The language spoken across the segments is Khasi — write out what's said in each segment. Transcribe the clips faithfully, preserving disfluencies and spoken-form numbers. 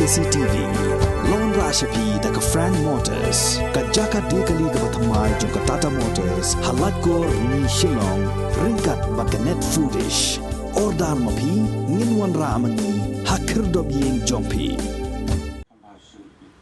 C T V. Long ra sha phi da ka Frank Motors, ka jaka die kali kaba thymmai jong ka Tata Motors, ha Laitkor Rni Shillong, ryngkat bad ka Net Foodish. Order ma phi, ngin wanrah ma ngi ha khyrdop ïing jong phi.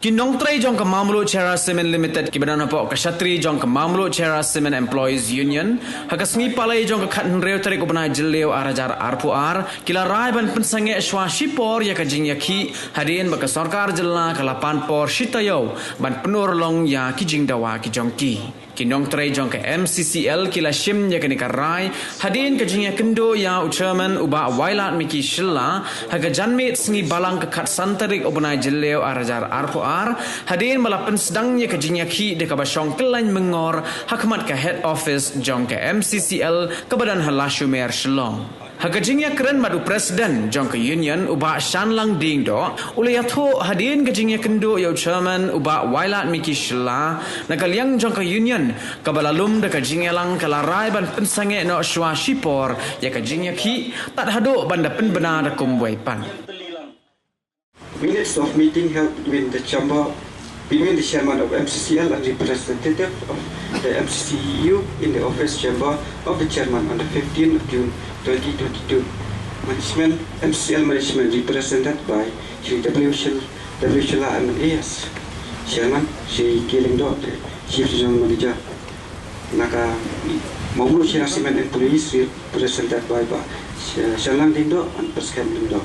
Ki nongtrei jong ka Mamluk Cherra Cement Limited kiba don hapoh ka shatri jong ka Mamluk Cherra Cement Employees Union, ha ka sngi Palei jong ka khathynriew tarik u bnai Jylliew ar hajar arphew ar, ki la rai ban pynsangeh shwa shipor ïa ka jingïakhih hadien ba ka sorkar jylla ka la pan por shi taïew ban pynurlong ïa ki jingdawa ki jong ki. Ki nongtrei jong ka M C C L ki la shim ïa kane ka rai hadien ka jingïakynduh ïa u chairman u Bah Wailadmiki Shylla ha ka janmiet sngi Balang ka khatsan tarik u bnai Jylliew ar hajar arphew ar, hadien ba la pynsdang ïa ka jingïakhih da kaba shong kyllain myngor ha khmat ka head office jong ka M C C L kaba don ha Lashumer, Shillong. Ha ka jingïakren bad u president jong ka union u Bah Shanlang Diengdoh, u la ïathuh hadien ka jingïakynduh ïa u chairman u Bah Wailadmiki Shylla, na ka liang jong ka union kaba la lum da ka jingïalang ka la rai ban pynsangeh noh shwa shipor ïa ka jingïakhih tad haduh ban da pynbna da kumwei pat. Minutes of meeting held between the chamber, between the chairman of M C C L and representative of the M C C U in the office chamber of the chairman on the fifteenth of June twenty twenty-two. Management, M C C L management represented by Shri W Shil-, W Shylla M L A as chairman, Shri K Lyngdoh, the chief general manager. Na ka Mamluk Cherra Cement Employees represented by Bah Sh-, Shanlang Diengdoh and Pyrshah Lyngdoh.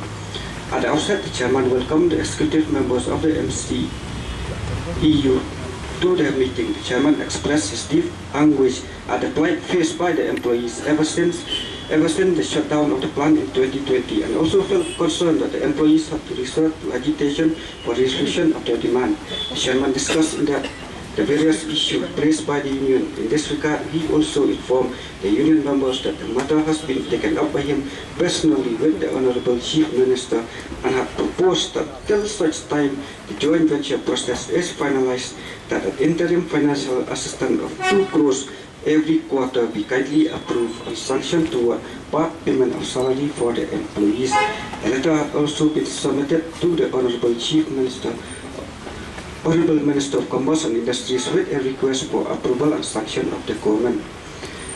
At the outset, the chairman welcomed the executive members of the M C E U to the meeting. The chairman expressed his deep anguish at the plight faced by the employees ever since, ever since the shutdown of the plant in twenty twenty, and also felt concerned that the employees had to resort to agitation for resolution of their demand. The chairman discussed in depth the various issues raised by the union. In this regard, he also informed the union members that the matter has been taken up by him personally with the Honorable Chief Minister and had proposed that till such time the joint venture process is finalized, that an interim financial assistance of two crores every quarter be kindly approved and sanctioned toward part payment of salary for the employees. A letter had also been submitted to the Honorable Chief Minister, Honorable Minister of Commerce and Industries with a request for approval and sanction of the government.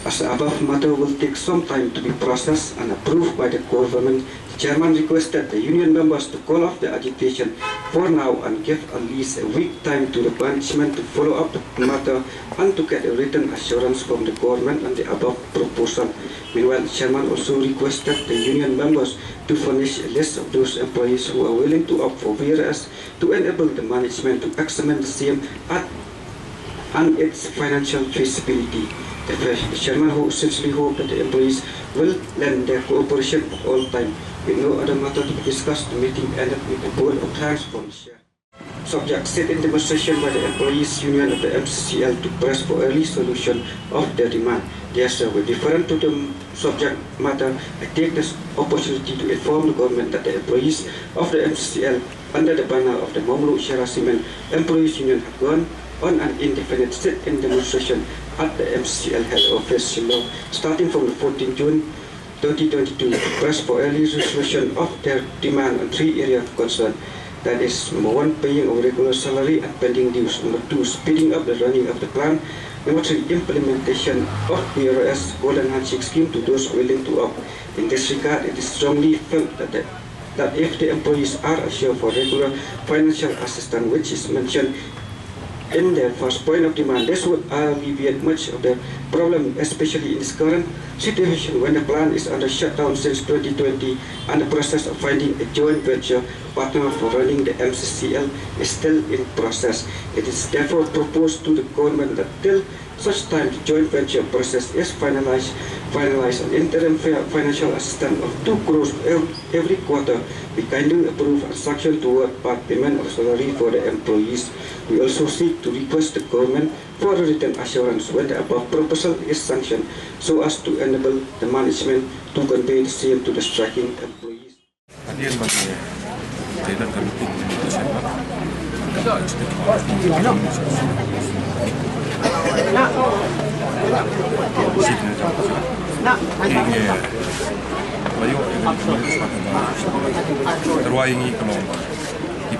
As the above matter will take some time to be processed and approved by the government, the chairman requested the union members to call off the agitation for now and give at least a week time to the management to follow up the matter and to get a written assurance from the government on the above proposal. Meanwhile, the chairman also requested the union members to furnish a list of those employees who are willing to opt for V R S to enable the management to examine the same at, and its financial feasibility. The chairman who sincerely hope that the employees will lend their cooperation at all time. With no other matter to be discussed, the meeting ended with a vote of thanks from the chair. Subject sit-in demonstration by the employees union of the M C C L took place for early solution of their demand. Therefore, with different to the subject matter, I take this opportunity to inform the government that the employees of the M C C L under the banner of the Mamluk Cherra Cement Employees Union have gone on an indefinite sit-in demonstration at the M C C L head office, Shillong, starting from the fourteenth June twenty twenty-two, to press for early resolution of their demand on three areas of concern. That is, number one, paying of regular salary and pending dues. Number two, speeding up the running of the plant. Number three, implementation of V R S Golden Handshake Scheme to those willing to opt. In this regard, it is strongly felt that the that if the employees are assured for regular financial assistance, which is mentioned in their first point of demand, this would alleviate much of the problem, especially in this current situation when the plant is under shutdown since twenty twenty and the process of finding a joint venture partner for running the M C C L is still in process. It is therefore proposed to the government that till such time the joint venture process is finalized, finalized an interim fi-, financial assistance of two crores ev-, every quarter be kindly approved and sanctioned toward part payment of salary for the employees. We also seek to request the government for a written assurance when the above proposal is sanctioned so as to enable the management to convey the same to the striking employees. Hadien ba ngi dei ban ka meeting ni ka sien ba. Sip ni jam ka sien. Ki ngi ba yu, ki ngi ba yu, ki ngi ba yu, ki ngi ba yu, ki ngi ba yu,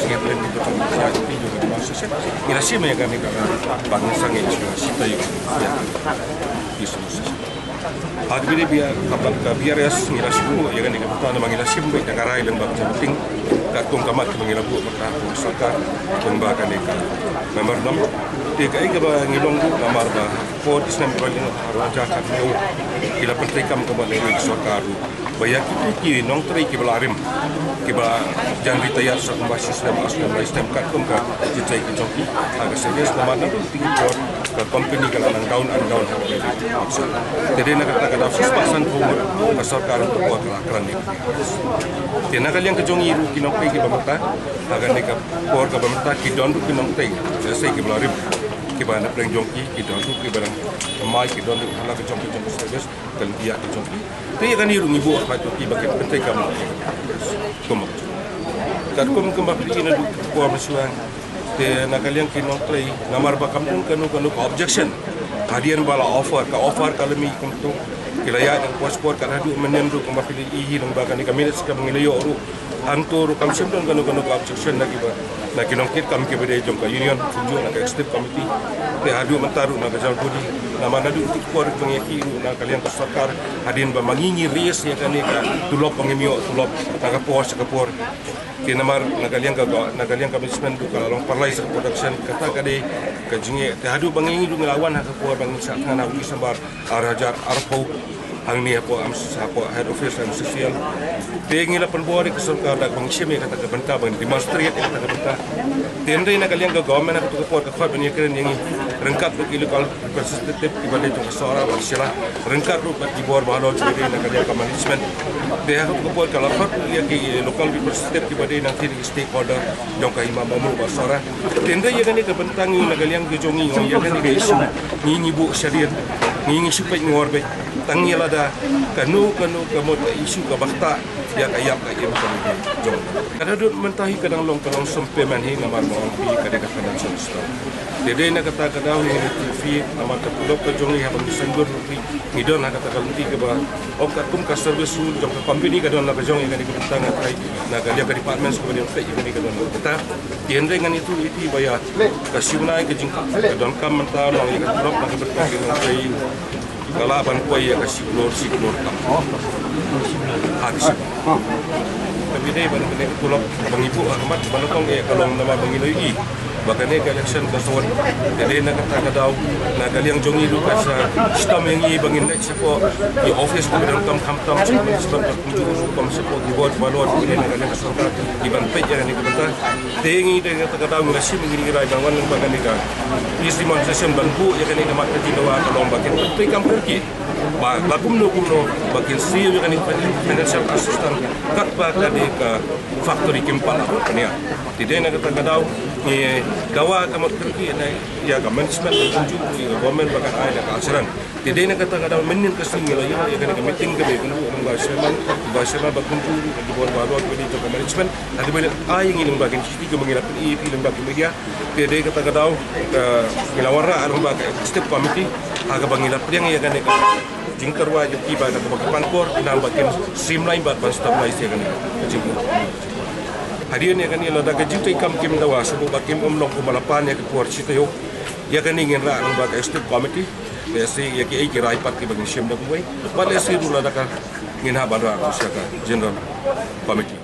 sngewthuh ïa ka demonstration. Ngi la shim ïa kane ka ba ngin sangeh ïa ka sitei ïa ka demonstration. Ha kaba ïadei bad ka B R S ngi la shu ïa kane ka bynta namar ngi la shim beit da ka rai lyngba ka jingmut katkum ka mat kaba ngi la buh mynta ha ka sorkar lyngba kane ka memorandum. Te kaei kaba ngi long ruh namar ba por ki snem kaba la dep ha Raja ka ki la pyntrei kam kaba la ïa ka sorkar ruh ba ïa kito ki nongtrei kiba la rim kiba jan retire sa kumba shi snem, ar snem, lai snem katkum ka jingtrei ka jong ki ha ka service namar naduh ki por ka company ka la nang down and down ha ka service. Te dei na kata ka daw shispah sanphew ngut ka sorkar ka por ka la kren ïa ka. Te na ka liang ka jong ngi ruh ki nongtrei kiba mynta ha kane ka por kaba mynta ki don ruh ki nongtrei, lehse kiba la rim kiba na pdeng jong ki, ki don ruh kiba dang thymmai, ki don ruh ha la ka jong ka jong ka service ka lynti ïa ka jong ki. Te ïa kane ruh ngi buh ha ki ba ki pyntrei kam. Kum katkum kumba phi ïohi naduh ka por mynshwa. Te na ka liang ki nongtrei namar ba kam don kano kano ka objection hadien ba la offer, ka offer ka la mih kumto. Ki la ïaid na ka por shipor, ka haduh mynhynnin ruh kumba phi la ïohi lyngba kane ka minutes kaba ngi la ïoh ruh, hangto ruh kam shym don kano kano ka objection na kiba, na ki nongkitkam kiba dei jong ka union, kumjuh na ka executive committee. Te haduh mynta ruh na ka general body, namar naduh ki por jong ngi ruh na ka liang ka sorkar hadien ba ma ngi ngi raise ïa kane ka tulop ba ngim ïoh tulop na ka por sha ka por. Te namar na ka liang ka, na ka liang ka management ruh ka la long paralyze ka production, kata ka dei ka jingeh. Te haduh ba ngi ruh ngi la wan ha ka por ba ngi shah thngan ha u December ar hajar arphew hangne hapoh, am, hapoh head office M C C L. Te ngi la pynbor ïa ka sorkar da kaba ngi shim ïa kata ka bynta, ba ngi demonstrate ïa kata ka bynta. Te hynrei na ka liang ka government ha kato ka por ka khot ban ïakren ïa ngi ryngkat bad ki local representative kiba dei jong ka Sohra bad Shella, ryngkat ruh bad ki bor bahalor kiba dei na ka liang ka management. Te ha kato ka por ka la khot ïa ki local representative kiba dei na ki stakeholder jong ka Hima Mawmluh bad Sohra. Te hynrei ïa kane ka bynta ngi na ka liang ka jong ngi, ïa kane ka issue ngi ngi buh shadien, ngi ngi shu peit ngor beit. Tang ïa lada kano kano ka mut ka issue kaba ktah ïa ka ïap ka im ka jong. Ka da dud mynta hi ka dang long, ka long sum payment hi namar ba ong phi ka dei ka financial system. Te dei na kata ka daw ngi ngi phi namar ka tulop ka jong ngi haba ngi sngewthuh ruh phi ngi don ha kata ka lynti kaba ong katkum ka service rule jong ka company ka don la ka jong ïa kane ka bynta, nga tharai na ka liang ka departments kaba dei peit ïa kane ka don la ka bynta. Te hynrei ngan ïathuh ïa phi ba ïa ka shi bnai ka jing ka donkam mynta long ïa ka tulop na ka bynta ka long ka lah ban poi ïa ka shi klur, shi klur tam. Ha ka shi. Ka bynta ba kane ka tulop ba ngi buh ha khmat ba la tong ïa ka long namar ba ngi la ïohi ba kane ka election ka sawat. Te dei na kata ka daw na ka liang jong ngi ruh ka sa shitom ïa ngi ba ngin leit shapoh ki office kiba donkam khamtam, shapoh municipal, ka kumjuh ruh kam shapoh ki ward bahalor, te dei na ka liang ka sorkar ki ban peit ïa kane ka bynta. Te ngi dei na kata ka daw ngi la shim, ngi ngi rai ban wan lyngba kane ka peace demonstration ban buh ïa kane ka mat ka jingdawa ka long ba kin pyntrei kam kyrkieh. Ba, ba kumno kumno ba kin siew ïa kane ka financial assistance katba ka dei ka factory kim pat la buh kane. Te dei na kata ka daw ngi dawa ka mat kyrkieh na ïa ka management ka kumjuh, ïa ka government ba kan ai da ka assurance. Te dei na kata ka daw mynnin ka sngi ngi la ïoh ïa kane ka meeting kaba ïa kane u Vice Chairman, Vice Chairman ba kumjuh ruh ki bor bahalor kiba dei jong ka management. Haba la ai ïa ngi lyngba ki shithi kaba ngi la pyni ïa phi lyngba ki media. Te dei kata ka daw ka ngi la wanrah lyngba ka executive committee ha kaba ngi la pdiang ïa kane ka jingtyrwa jong ki ba da kaba ki pan por namar ba kin streamline bad ban stabilize ïa kane ka jingpynlong. Hadien ïa kane lada ka jingtrei kam kim dawa shuh ba kim ym long kumba la pan ïa ka por shi taïew. Ïa kane ngin rah lyngba ka executive committee. Lehse ïa kiei ki rai pat kiba ngin shim da kumwei. Bad lehse ruh lada ka ngin hap ban rah sha ka general committee.